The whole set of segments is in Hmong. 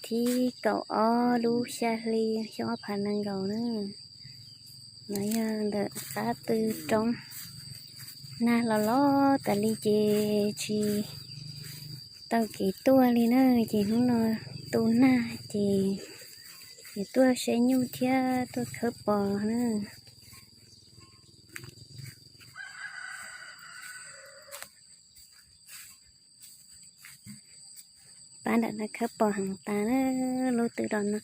Thib kaum ob lub xya hli xyoo ob phav nees nkaum na. No yog ntawm qab tw roob, nag los los tas li ces tsis tau kev tuaj li na, ces hnub no tu nag ces yuav tuaj saib nyuj thiab tuaj khawb pos na. Pab nram no khawb pos heev tas na, lub tw los no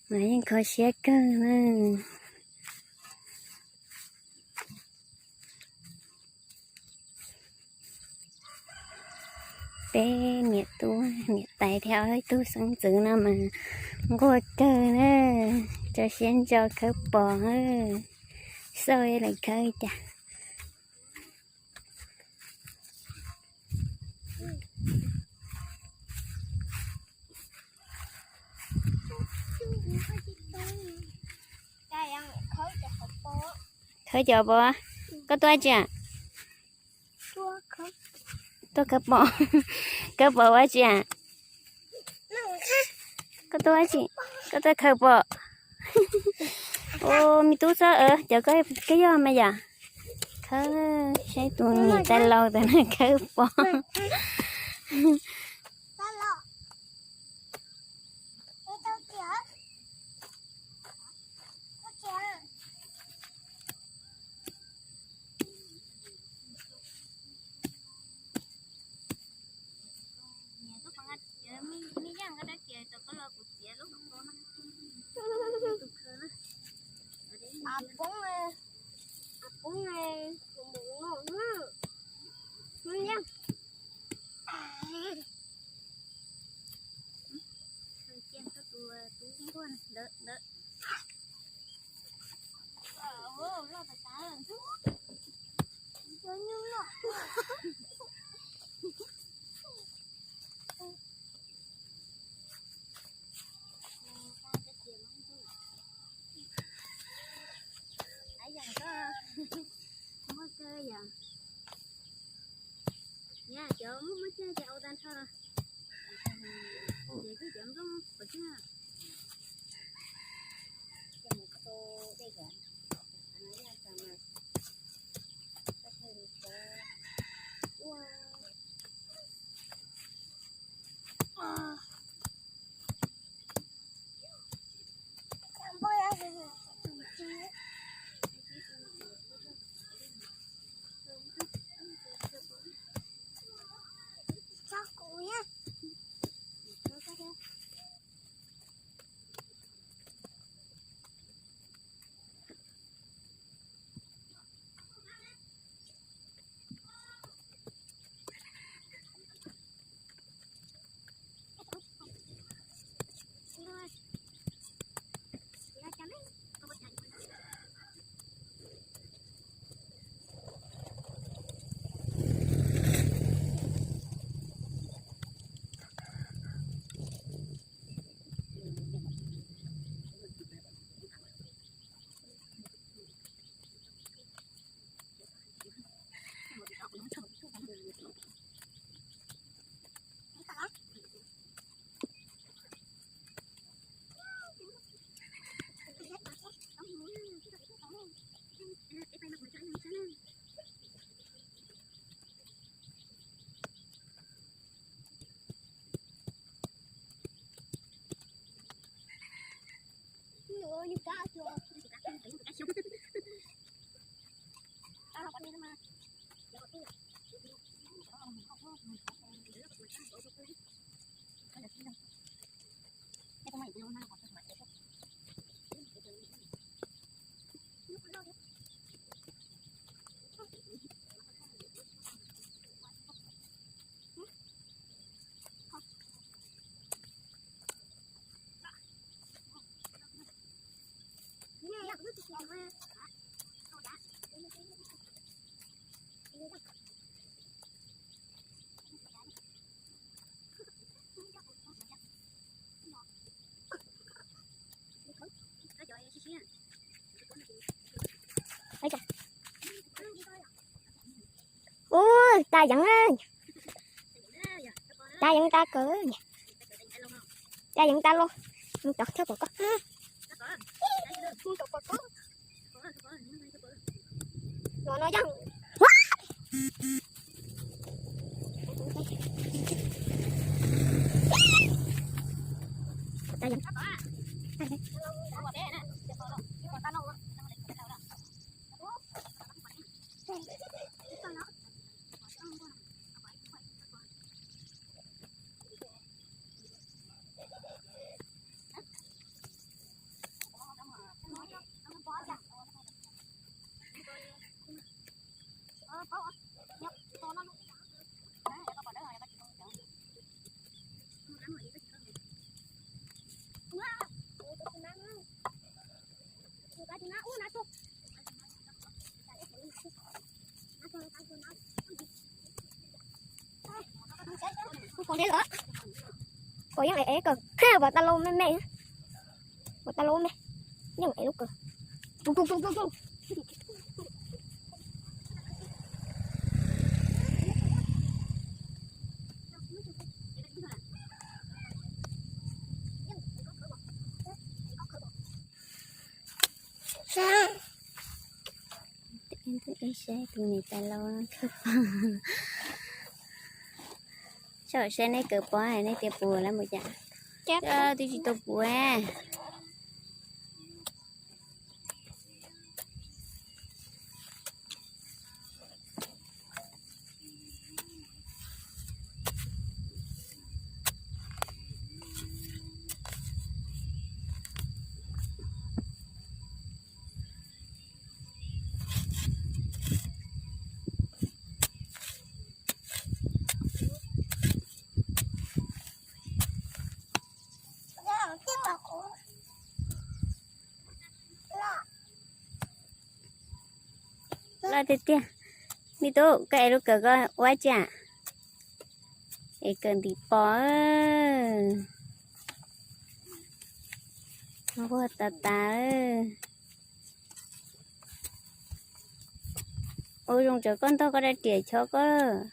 mas yeej kho siab kawg na. Peb niam tub niam tais thiab ob tug xeeb ntxwv no mas nquag kawg na, tso siab ntso khawb pos, xauj lawv khawb cas. Khawb cov pos, koj tuaj tsi? Tuaj khawb pos, khawb pos ua tsi? Koj tuaj tsi? Koj tuaj khawb pos. Ua me tub txob, cov koj yog mas yom. Khawb saib tus niam tais laus tas na khawb pos. Muaj kawg yom. Nyab cov muaj muaj cag ces au tag nrho los. Ces twb cov nplooj pom tsuag. Ub, tas yeev, tas yeev tas kawg. Yeej tas los, cov thiab pom koj. Los no yeej. Kuv yeej ev kawg, pom tas los me me, pom tas los me, yeej ev lub kawg. Saib tus niam tais laus no kawg pom. Tsom saib neb kawg pom, neb tias puas lawm mus cas? Twb tsis tau puas. Loj tiag tiag. Me tub, koj ev lub kawg koj ua cas? Ev kawg ntim pos. Nquag tas tas. Ua zoo tsam koj ntog koj rab riam chob koj.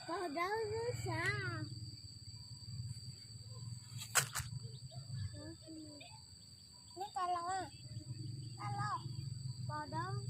Pos dawb xwb sav. Neb tas los, tas los, pos dawb.